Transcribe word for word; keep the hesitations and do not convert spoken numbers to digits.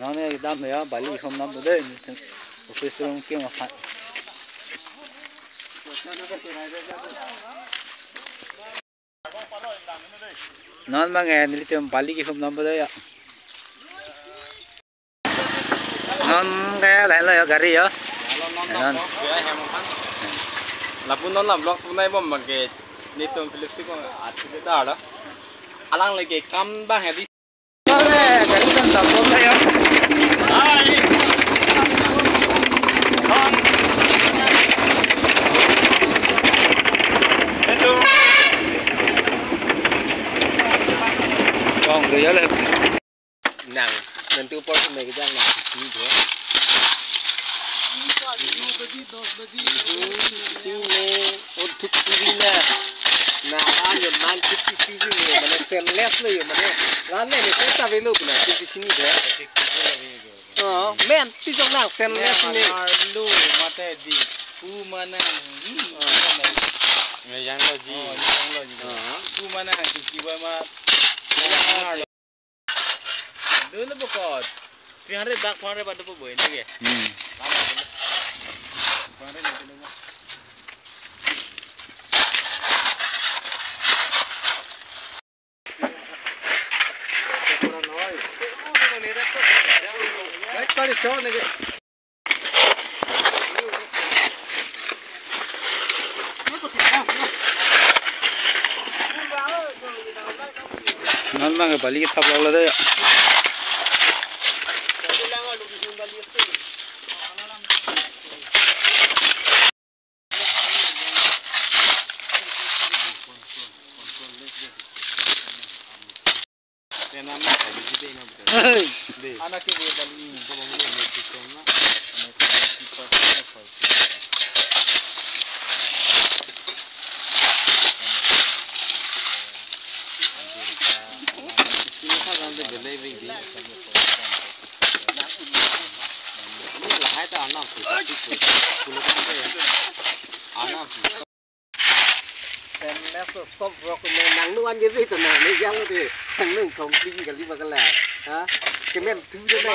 Non kedam ya, bali hom nam do dei. Office room ke ma phan. Non abang eh, nelitum bali kehom nam do ya. Non ke lahenlo ya gari ya. Non. Lapu non la vlog sunai bom abang ke nelitum Philip si kong ati de dar la. Alang lake kam abang hedi. Gari kan tabom ya. Kong ke ya le. Nang, nanti upor se me kejang nang, sini deh. Sini, oh, thuk sini na. Na, ano, nang thuk sini na, mane stainless lo yo, mane. Lane ne, keta velo na, thuk sini deh. Oh, men, ti jong nang stainless ne. Arlo, mate di, pu manang, hmm, Oh. Yang lo ji. Oh, yang lo ji. Oh. Pu manang, thuk si ba ma. Dolo bokot. Three hundred bak, four hundred bak dopo boy, nike? Hmm. Lama dolo. Four hundred nike dolo. Non abang bali ke thap lak lo dei. Hey. Anak ke dia bali. Ini lahai ta anam si, tapi kulo kan ke anam si. Stainless stop rock me nang nuan je si to nang ne jang te nang nung thong ping kali ba kala. Ha? Kemen tu je na.